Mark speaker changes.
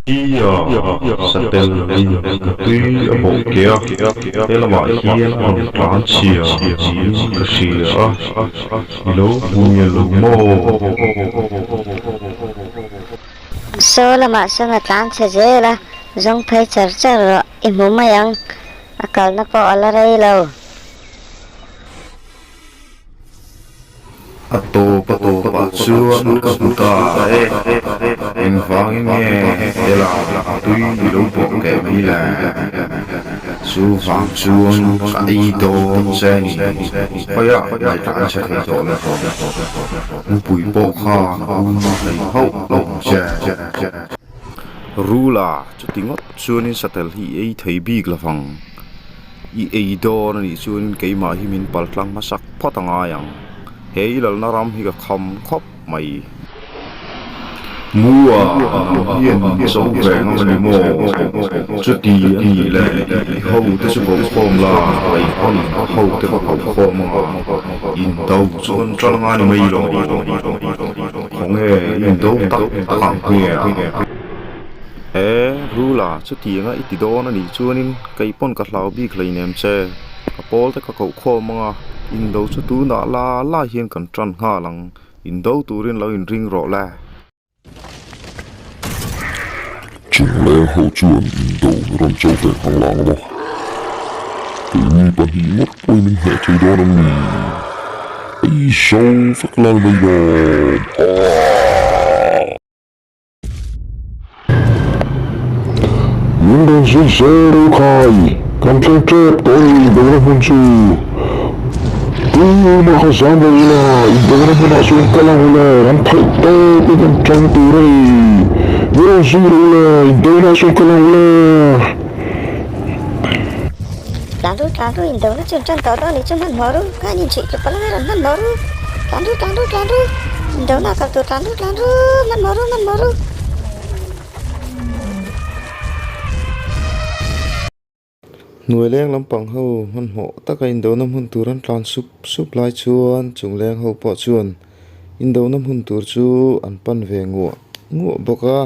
Speaker 1: Tia satel in ka tui a bawh keh a, he lamah hian a rawn tlan chhia niin ka hria a, i lo hmu mial lo maw?
Speaker 2: Saw lamah sawn a tlan chhe zel a, zawng phei char char rawh, i hmu mai ang, a kalna pawh a la rei lo.
Speaker 1: A tawp a tawpah chuan ka hmu ta e, engvangin nge helah tui i lo bawh keh mai le? Chuvang chuan ka ei dawn che ni, khawiah ngaihtuahna che thei tawh lo. Mupui pawh khan um thei hauh lo ang che. Rula, chuti ngawt chuanin satel hi i ei thei bik lovang. I ei dawn a nih chuanin keimah hi min pal tlang hmasak phawt a ngai ang. He i lalna ram hi ka kham khawp mai. Mua nang hian min cho ve ngam a ni maw? Chuti a nih le, i ho te chu ko khawm la, kei pawn ka ho te ka ko khawm ang a, indo chu kan ṭal nga ni mai lo. Khawnge indo tak tak ang hmia? E, Rula, chutianga i ti dawn a nih chuanin kei pawn ka hlau bik hleinem che. Ka pawl te ka koh khawm ang a, indo chu tunah la la hian kan tan nghal ang. Indo turin lo inring rawh le.
Speaker 3: Chungleng ho chuan indo min rawn cho ve nghal ang maw? Keini pahnih ngawt pawhin min hneh thei dawn ang ni? Ei zo vek la ni mai lawm. Haa! Min rawn zui zel ru khai, kan thleng tep tawh e indona hmun chu. Tumah kha zam lo ila, indona hmunah chuan kal ang ula, kan phaih tawp in kan tang tur a ni. Min rawn zui ru ula, indona chuan kal ang ula.
Speaker 2: Tlan ru, tlan ru, indona chuan tan tawh dawn nih chu hmanhmawh ru, khan inchhuih tlu palh anga rawn hmanhmawh ru. Tlan ru, tlan ru, tlan ru, indona a kal tur tlan ru, tlan ru, hmanhmawh ru, hmanhmawh ru.
Speaker 1: Hnuai leng lampang ho hmanhmawh taka indona hmun tur an tlan sup sup lai chuan chung leng ho pawh chuan indona hmun tur chu an pan ve nguah nguah bawk a.